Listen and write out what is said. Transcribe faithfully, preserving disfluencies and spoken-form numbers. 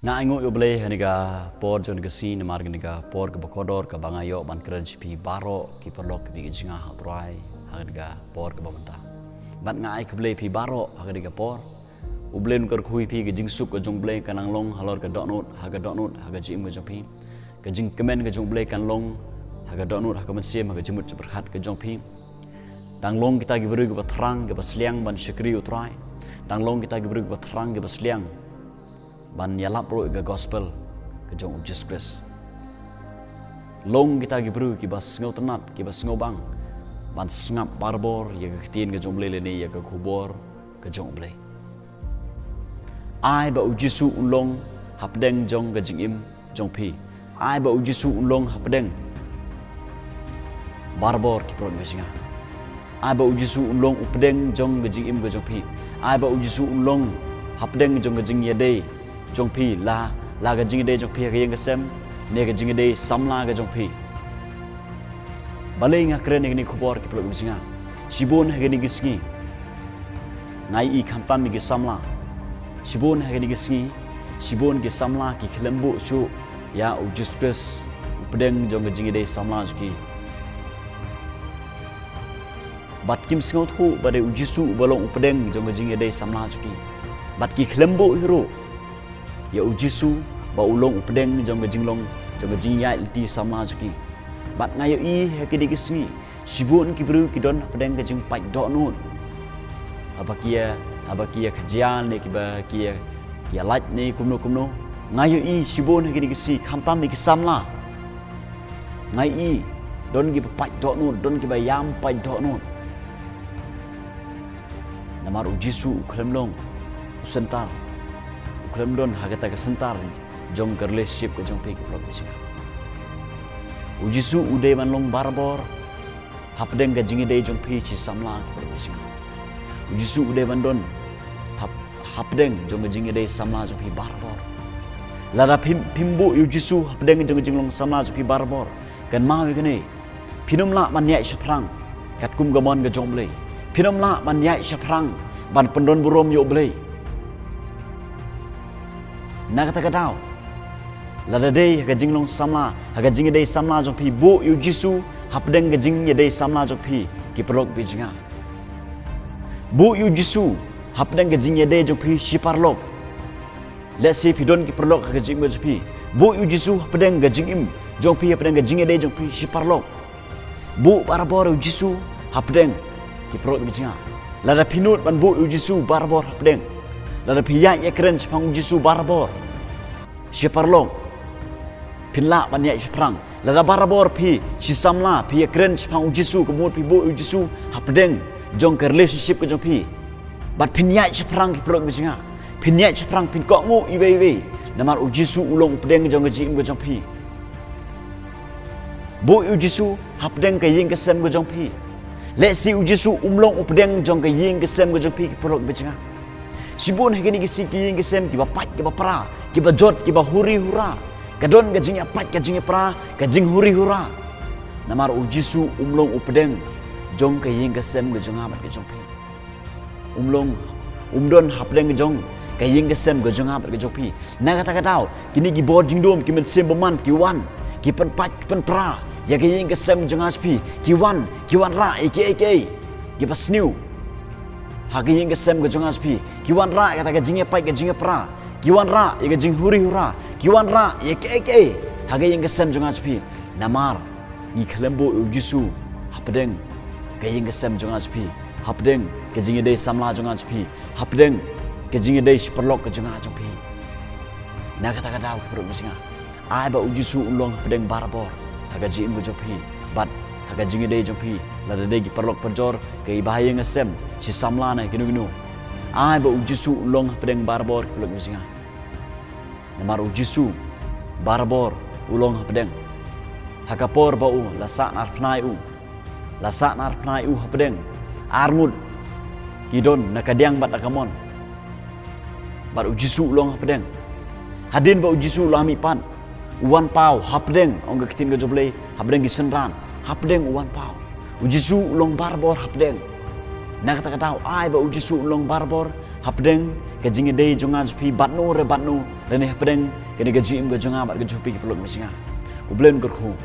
Nga ainguh ïa U Blei ha kane ka por jong kane ka sngi namar kane ka por kaba kordor kaba nga ïoh ban kren sha phi baroh ki paralok kiba ïeit jong nga ha U Trai ha kane ka por kaba mynta. Bad nga ai khublei ïa phi baroh ha kane ka por. U Blei un kyrkhu ïa phi, ka jingsuk ka jong U Blei kan nang long halor ka dohnud ha ka dohnud ha ka jingim ka jong phi. Ka jingkmen ka jong U Blei kan long ha ka dohnud ha ka mynsiem ha ka jingmut jingpyrkhat ka jong phi. Dang long kita ki briew kiba thrang kiba sliang ban shakri U Trai. Dang long kita ki briew kiba thrang kiba sliang ban ïalap ruh ïa ka gospel ka jong U Jisu Khrist. Long kita ki briew kiba sngewtynnat kiba sngewbang ban sngap barabor ïa ka ktien ka jong U Blei lane ïa ka khubor ka jong U Blei. Ai ba U Jisu un long hapdeng jong ka jingim jong phi. Ai ba U Jisu un long hapdeng barabor ki paralok kiba ïeit jong nga. Ai ba U Jisu un long u pdeng jong ka jingim ka jong phi. Ai ba U Jisu un long hapdeng jong ka jingïadei jong phi, la la ka jingïadei jong phi ha ka ïing ka sem ne ka jingïadei samla ka jong phi. Balei nga kren ïa kane ka khubor ki paralok kiba ïeit jong nga? Shibun ha kine ki sngi nga ïohi khamtam ïa ki samla. Shibun ha kine ki sngi shibun ki samla ki khlem buh shuh ïa U Jisu Khrist u pdeng jong ka jingïadei samla jong ki. Bad kim sngewthuh ba dei U Jisu uba long u pdeng jong ka jingïadei samla jong ki. Bad ki khlem buh hi ruh ïa U Jisu ba u long u pdeng jong ka jinglong jong ka jingïaid lynti samla jong ki. Bad nga ïohi ha kine ki sngi shibun ki briew ki don hapdeng ka jingpait dohnud. Haba ki ïa, haba ki ïa khajia ne kiba ki ïa, ki ïa lait ne kumno kumno. Nga ïohi shibun ha kine ki sngi khamtam ïa ki samla. Nga ïohi don kiba pait dohnud, don kiba ïam pait dohnud. Namar U Jisu u khlem long u center, u khlem don ha kata ka center jong ka relationship ka jong phi ki paralok kiba ïeit jong nga. U Jisu u dei ban long barabor hapdeng ka jingïadei jong phi shi samla ki paralok kiba ïeit jong nga. U Jisu u dei ban don hap, hapdeng jong ka jingïadei samla jong phi barabor. Lada phim, phim buh ïa U Jisu hapdeng jong ka jinglong samla jong phi barabor, kynmaw ïa kane. Phin ym lah ban ïaid shaphrang katkum ka mon ka jong U Blei. Phin ym lah ban ïaid shaphrang ban pyndon burom ïa U Blei. Na kata ka daw, lada dei ha ka jinglong samla, ha ka jingïadei samla jong phi, buh ïa U Jisu hapdeng ka jingïadei samla jong phi ki paralok kiba ïeit jong nga. Buh ïa U Jisu hapdeng ka jingïadei jong phi shi paralok. Lehse phi don ki paralok ha ka jingim ka jong phi. Buh ïa U Jisu hapdeng ka jingim jong phi, hapdeng ka jingïadei jong phi shi paralok. Buh barabor ïa U Jisu hapdeng ki paralok kiba ïeit jong nga. Lada phi nud ban buh ïa U Jisu barabor hapdeng, lada phi ïaid ïakren shaphang U Jisu barabor shi paralok, phin lah ban ïaid shaphrang. Lada barabor phi shi samla phi ïakren shaphang U Jisu, ka mut phi buh ïa U Jisu hapdeng jong ka relationship ka jong phi, bad phin ïaid shaphrang ki paralok kiba ïeit jong nga. Phin ïaid shaphrang, phin kohnguh iwei iwei. Namar U Jisu u long u pdeng jong ka jingim ka jong phi. Buh ïa U Jisu hapdeng ka ïing ka sem ka jong phi. Lehse U Jisu um long u pdeng jong ka ïing ka sem ka jong phi ki paralok kiba ïeit jong nga. Shibun ha kine ki sngi ki ïing ki sem kiba pait kiba pra, kiba jot, kiba huri hura. Ka don ka jingïapait, ka jingïapra, ka jinghuri hura. Namar U Jisu um long u pdeng jong ka ïing ka sem ka jong nga bad ka jong phi. Um long, um don hapdeng jong ka ïing ka sem ka jong nga bad ka jong phi. Na kata ka daw kine ki bor jingdum, ki mynsiem bymman ki wan, ki pynpait, ki pynpra ïa ka ïing ka sem ka jong nga jong phi. Ki wan, ki wanrah ïa kiei kiei kiba sniew ha ka ïing ka sem ka jong nga jong phi. Ki wanrah ïa kata ka jingïapait, ka jingïapra. Ki wanrah ïa ka jinghuri hura. Ki wanrah ïa kiei kiei ha ka ïing ka sem jong nga jong phi. Namar ngi khlem buh ïa U Jisu hapdeng ka ïing ka sem jong nga jong phi, hapdeng ka jingïadei samla jong nga jong phi, hapdeng ka jingïadei shi paralok ka jong nga jong phi. Na kata ka daw ki paralok kiba ïeit jong nga, ai ba U Jisu un long hapdeng barabor ha ka jingim ka jong phi bad ha ka jingïadei jong phi, lada dei ki paralok parajor, kiba ha ïing ha sem, shi samla ne kino kino. Ai ba U Jisu un long hapdeng barabor ki paralok kiba ïeit jong nga. Namar U Jisu barabor u long hapdeng. Ha ka por ba u la sahnarphna ïa u, la sahnarphna ïa u hapdeng, arngut ki don na kadiang bad na kamon. Bad U Jisu u long hapdeng. Hadien ba U Jisu u la mihpat, u wan paw hapdeng, ong ka ktien ka jong U Blei, hapdeng ki synran, hapdeng u wan paw. U Jisu u long barabor hapdeng. Na kata ka daw ai ba U Jisu u long barabor hapdeng ka jingïadei jong nga jong phi bad no re bad no, lane hapdeng kane ka jingim ka jong nga bad ka jong phi ki paralok ki jong nga. U Blei un kyrkhu.